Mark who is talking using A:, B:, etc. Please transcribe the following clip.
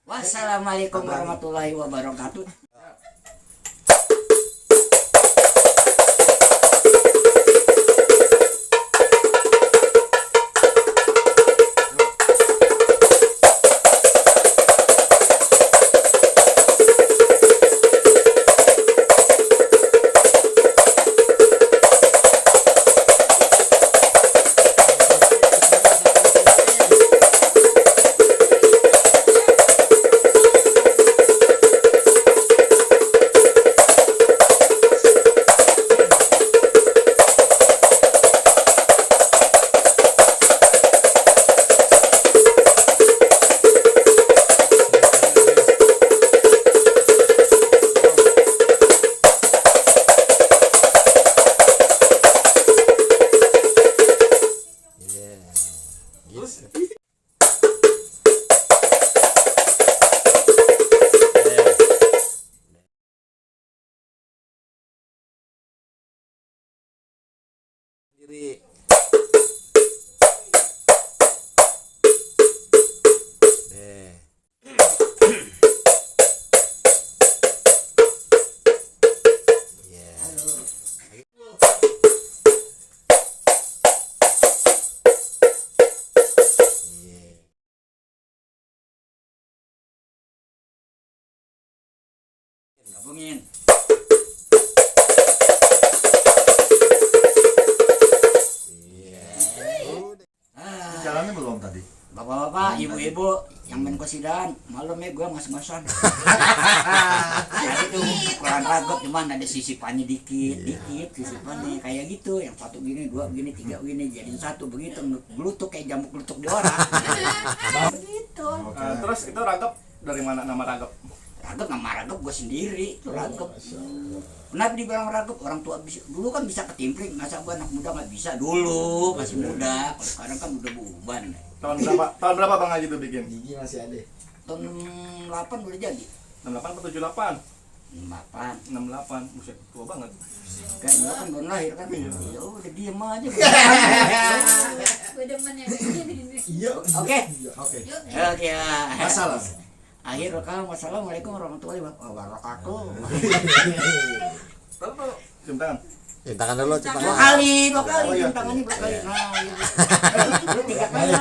A: Wassalamualaikum warahmatullahi wabarakatuh.
B: Diri.
A: Gabungin.
C: Jalannya belum tadi.
A: Bapak-bapak, ibu-ibu yang main kosidan, malam ya gue ngas-ngasan. Jadi tuh kurang ragot, cuman ada sisipannya dikit sisipannya kayak gitu. Yang satu gini, dua begini, tiga begini, jadi satu begitu. Gelutuk kayak jamuk gelutuk di orang. Begitu.
C: Terus itu ragap dari mana nama ragap?
A: Ragap gue sendiri, itu ragap. Kenapa dibilang ragap? Orang tua bisa, dulu kan bisa ketimpling, masa gue anak muda nggak bisa dulu, masih muda. Kalau sekarang kan udah beban.
C: Tahun berapa Bang Haji tuh bikin?
D: Gigi masih ada.
A: Tahun 8 udah jadi.
C: 68 atau 78?
A: 8.
C: 68, buset tua banget.
A: Kayaknya kan belum lahir kan. Ya udah diem aja.
E: Gue demen yang kayak gini.
D: Iya.
A: Oke.
D: Oke.
A: Oke.
D: Masalah.
A: Akhir kalam. Wassalamualaikum warahmatullahi wabarakatuh.
C: Tahu cium tangan.
B: Cium tangan dulu, cium
A: Dua
B: tangan.
A: kali,
C: Oh, iya.
A: cium tangan ini 2 kali. Nah, gitu. Lu 3 kali.